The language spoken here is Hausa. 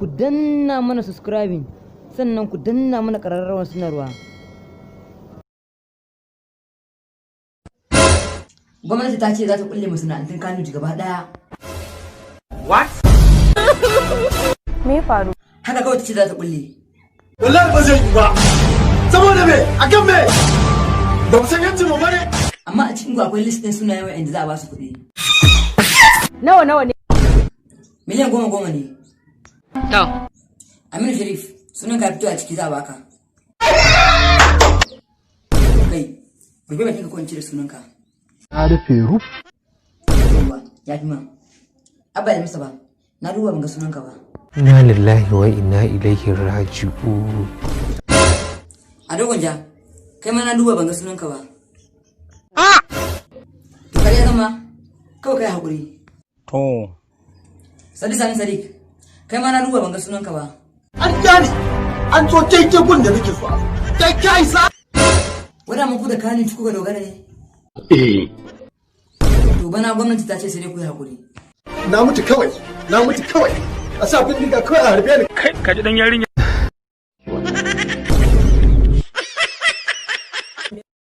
Ku danna mana subscribing, sannan ku danna mana ƙararrawar sanarwa. Gwamnati ta ce za ta kulle masana'antun Kano gaba ɗaya. What? Me ya faru? Haka kawai ta ce za ta kulle. Wallahi ba zai yi ba. Saboda me? Akan me? Ba mu san yancin mu bane. Amma a cikin ku akwai list ɗin sunayen wa'anda za a ba su kuɗi. Nawa nawa ne? Miliyan 10 10 ne. To. Aminu Sharif, sunan ka fito a ciki, za a baka. Kai, rufe bakinka ko in cire sunanka. Na rufe ruf. Yawwa, ya fi ma. Abba ya masa ba, na duba ban ga sunanka ba. Inna lillahi wa inna ilaihi raji'un. A dogon ja, kai ma na duba ban ga sunanka ba. To kar ya zama, kawai kai haƙuri. To. Sadiq Sani Sadiq, kai ma na duba ban ga sunanka ba. An gane. An zo daidai gun da nake so a zo. Kai ka isa. Wada muku da kanin kuka dogara ne? Eh. To bana gwamnati ta ce sai dai ku yi haƙuri. Na mutu kawai. Na mutu kawai. A sa bindiga kawai a harbe ni. Kai, ka ji dan yarinya.